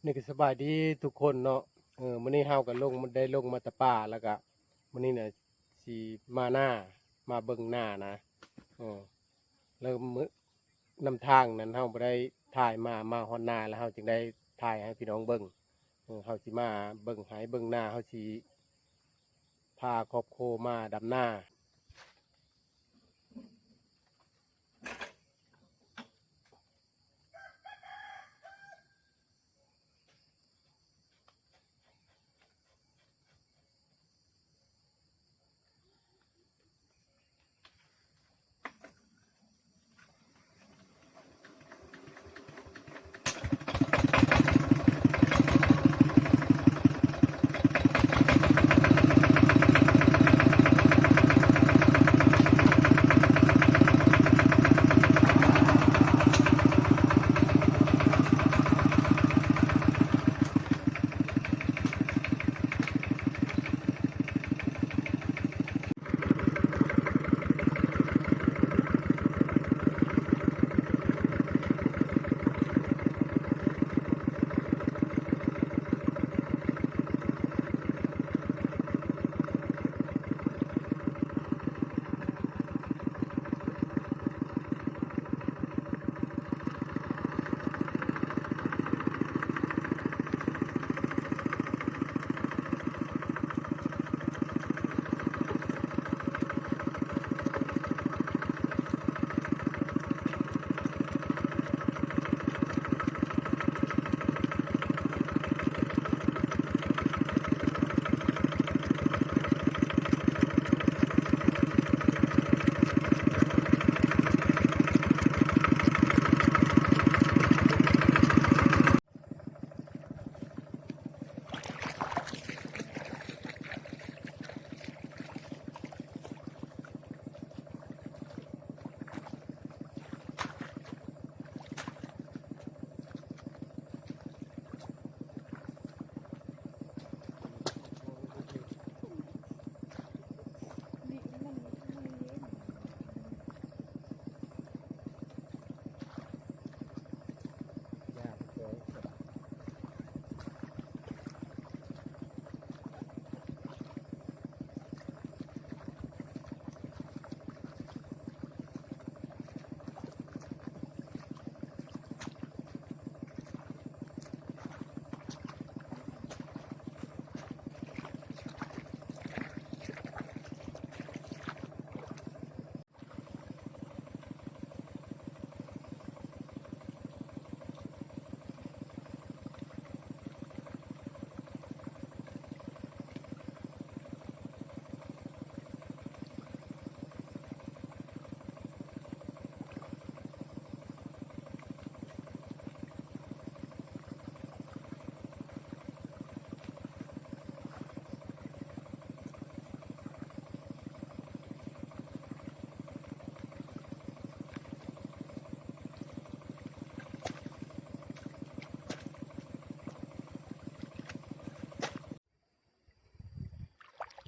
ນີ້ກໍສະບາຍດີທຸກຄົນເນາະ. ເອີ ມື້ນີ້ເຮົາກໍລົງ ໄດ້ລົງມາແຕ່ປ່າ ແລ້ວກໍມື້ນີ້ນະຊິມານາ ມາເບິ່ງນານະ. ເອີ ແລ້ວມື້ ນຳທາງນັ້ນເຮົາບໍ່ໄດ້ຖ່າຍມາ ມາຮອດນາແລ້ວເຮົາຈຶ່ງໄດ້ຖ່າຍໃຫ້ພີ່ນ້ອງເບິ່ງ. ເອີ ເຮົາຊິມາເບິ່ງໄຮ່ເບິ່ງນາ ເຮົາຊິພາຄອບຄົວມາດຳນາ.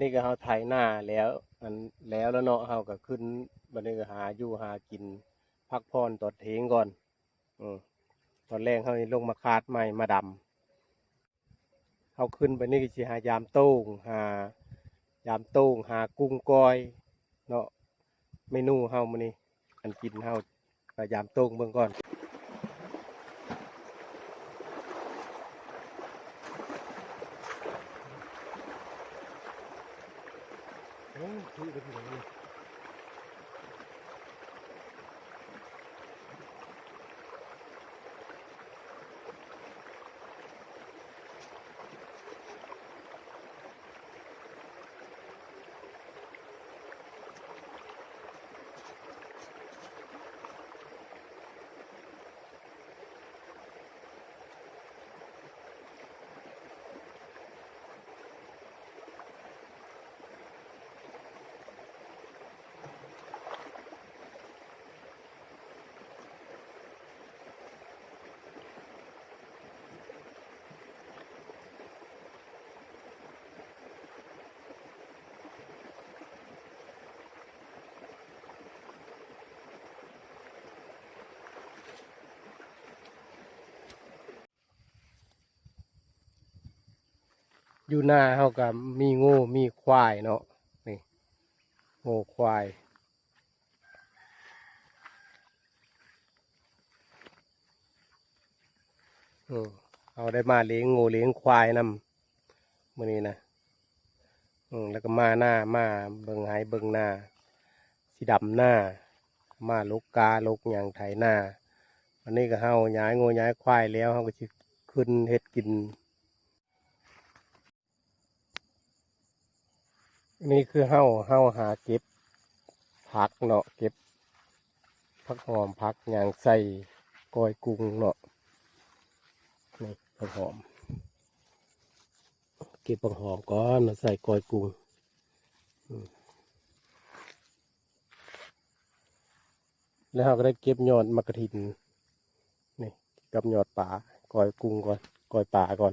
ນີ້ກໍເຮົາໄຖນາແລ້ວ ອັນ ແລ້ວແລ້ວເນາະ ເຮົາກໍຂຶ້ນ ບັດນີ້ກໍຫາຢູ່ຫາກິນ ພັກຜ່ອນຕອນເທງກ່ອນ. ອື ຕອນແລງເຮົາຊິລົງມາຄາດໃໝ່ ມາດຳ. ເຮົາຂຶ້ນໄປນີ້ກໍຊິຫາຢາມໂຕ່ງ ຫາຢາມໂຕ່ງ ຫາກຸ້ງກ້ອຍເນາະ. ເມນູເຮົາມື້ນີ້ ອັນກິນເຮົາກໍຢາມໂຕ່ງເບິ່ງກ່ອນ. ໂອ້ ຖືກເລີຍພີ່ນ້ອງເອີຍ. ຢູ່ນາເຮົາກໍມີງົວມີຄວາຍເນາະ ນີ້ ງົວຄວາຍ ເຮົາໄດ້ມາລ້ຽງງົວລ້ຽງຄວາຍນຳ ມື້ນີ້ນະ ແລ້ວກໍມານາ ມາເບິ່ງໄຮ່ເບິ່ງນາ ຊິດຳນາ ມາຫຼົກກາຫຼົກຫຍັງໄຖນາ. ອັນນີ້ກໍເຮົາຍ້າຍງົວຍ້າຍຄວາຍແລ້ວ ເຮົາກໍຊິຂຶ້ນເຮັດກິນ. ນີ້ຄືເຮົາ ເຮົາຫາເກັບຜັກເນາະ ເກັບຜັກຫອມຜັກຫຍັງໃສ່ກ້ອຍກຸ້ງເນາະ ນີ້ຜັກຫອມ ເກັບຜັກຫອມກ່ອນມາໃສ່ກ້ອຍກຸ້ງ ແລ້ວເຮົາກໍໄດ້ເກັບຍອດໝາກກະທິນ ນີ້ ກັບຍອດປາ ກ້ອຍກຸ້ງກ່ອນ ກ້ອຍປາກ່ອນ.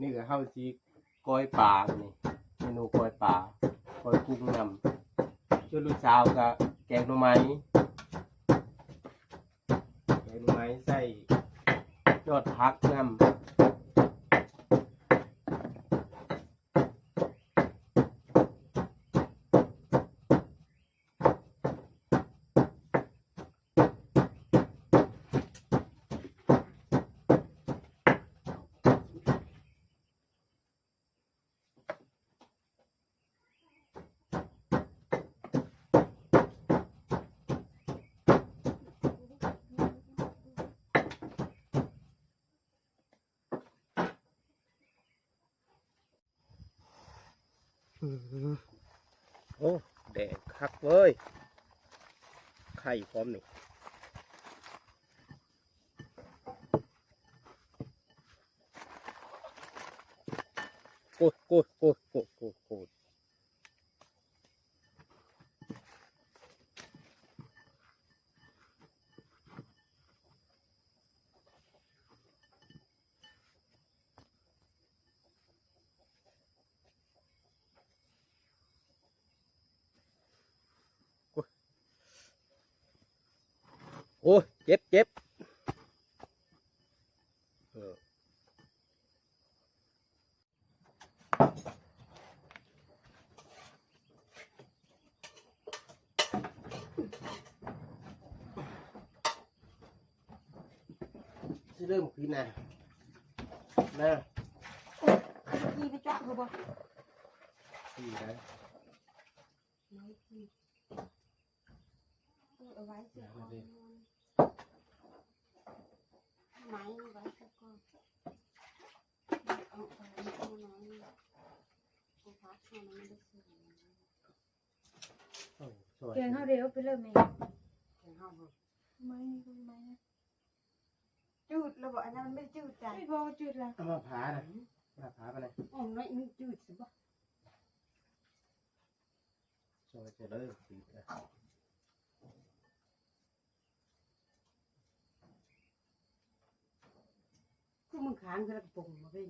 ນີ້ກໍເຮົາຊິກ້ອຍປາ ນີ້ ເມນູກ້ອຍປາ ກ້ອຍກຸ້ງນຳ ສ່ວນລູກສາວກໍແກງໜໍ່ໄມ້ ແກງໜໍ່ໄມ້ໃສ່ຍອດຜັກນຳ. ໂອ້ ແດງຄັກເວີຍ ໄຂ່ພ້ອມນີ້ ໂອ້ຍ ໂອ້ຍ ໂອ້ຍ. ໂອ້ຍ ເຈັບ ເຈັບ ເອີ. ຊິເລີ່ມຂຶ້ນນະ ນະ ຂີ່ໄປຈັບເຂົາບໍ່? ຂີ່ໄດ້ ໄມ້ທີ່ ເອີ ເອົາໄວ້ເສຍກ່ອນ ໄມ້ໄວ້ເສຍກ່ອນ ເອົາໄປເອົາໄມ້ ເອົາຜັກເອົາໄມ້ໄປໃສ່ ແກງເຮົາເດ ເອົາໄປເລີຍແມ່ ແກງເຮົາ ໄມ້ ໄມ້ ຈືດແລ້ວບໍ່? ອັນນັ້ນມັນໄມ່ຈືດໃດ ບໍ່ຈືດລະ ເອົາມາຜ່ານະ ມາຜ່າໄປເລີຍ ອອມໜ້ອຍໜຶ່ງຈືດຊະບໍ່? ຊ່ອຍເຈົ້າເດີ ຄືມຶງຄ້າງຄືລະກະປົງມາເປັນ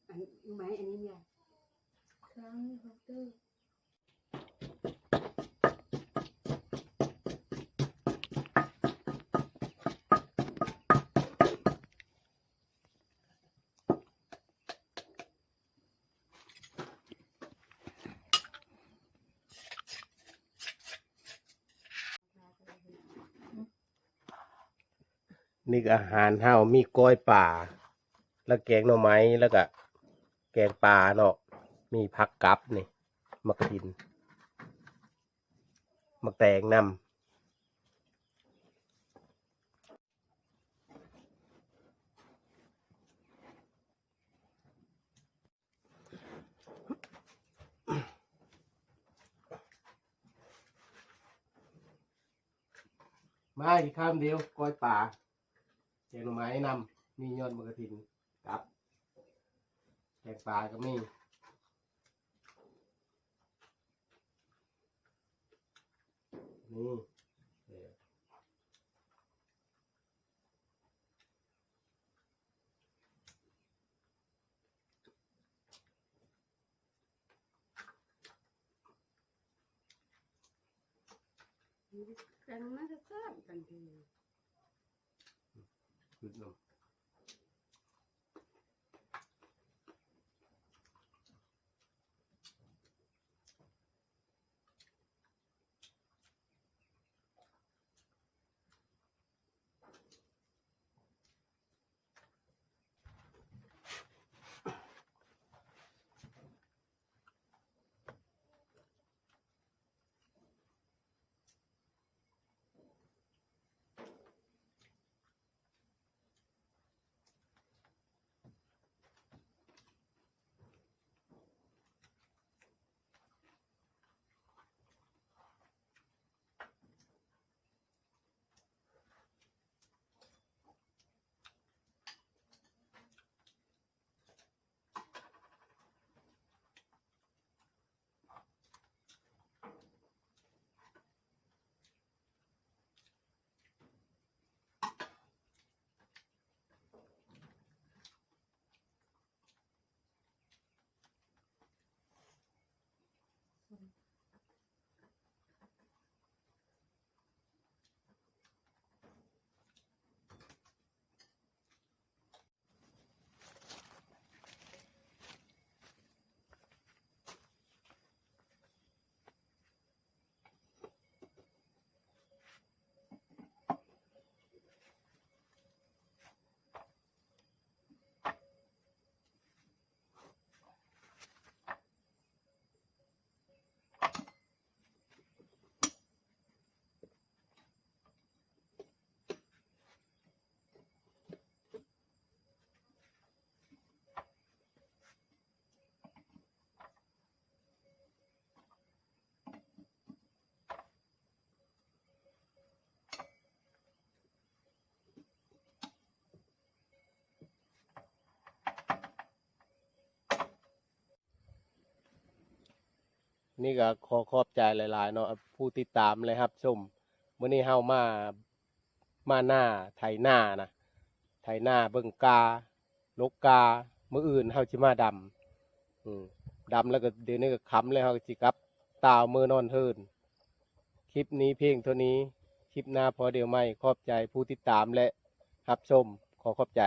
ອັນ ໄມ້ອັນນີ້ຍາ ຄ້າງນີ້ເຮົາເຕີ ນີ້ກະອາຫານເຮົາ ມີກ້ອຍປາ ແລ້ວແກງໜໍ່ໄມ້ ແລ້ວກະແກງປາເນາະ ມີຜັກກັບນີ້ ໝາກກະທິນ ໝາກແຕງນຳ. ມາອີກຄຳດຽວ ກ້ອຍປາ ແກງໜໍ່ໄມ້ນຳ ມີຍອດໝາກກະທິນກັບ ແກງປາກໍມີ ນີ້ ເອີ. ແຕ່ງມັນກໍແຊບທັນທີ ຄືເນາະ. ນີ້ກໍຂໍຂອບໃຈຫຼາຍໆເນາະ ຜູ້ຕິດຕາມ ແລະ ຮັບຊົມ. ມື້ນີ້ເຮົາມາ ມານາ ໄຖນານະ ໄຖນາເບິ່ງກ້າ ຫຼົກກ້າ. ມື້ອື່ນເຮົາຊິມາດຳ ອືມ ດຳແລ້ວກໍ ດຽວນີ້ກໍຄ່ຳແລ້ວ ເຮົາກໍຊິກັບຕ່າວເມືອນອນເທີນ. ຄລິບນີ້ພຽງເທົ່ານີ້ ຄລິບໜ້າພໍ້ດຽວໃໝ່. ຂອບໃຈຜູ້ຕິດຕາມ ແລະ ຮັບຊົມ. ຂໍຂອບໃຈ.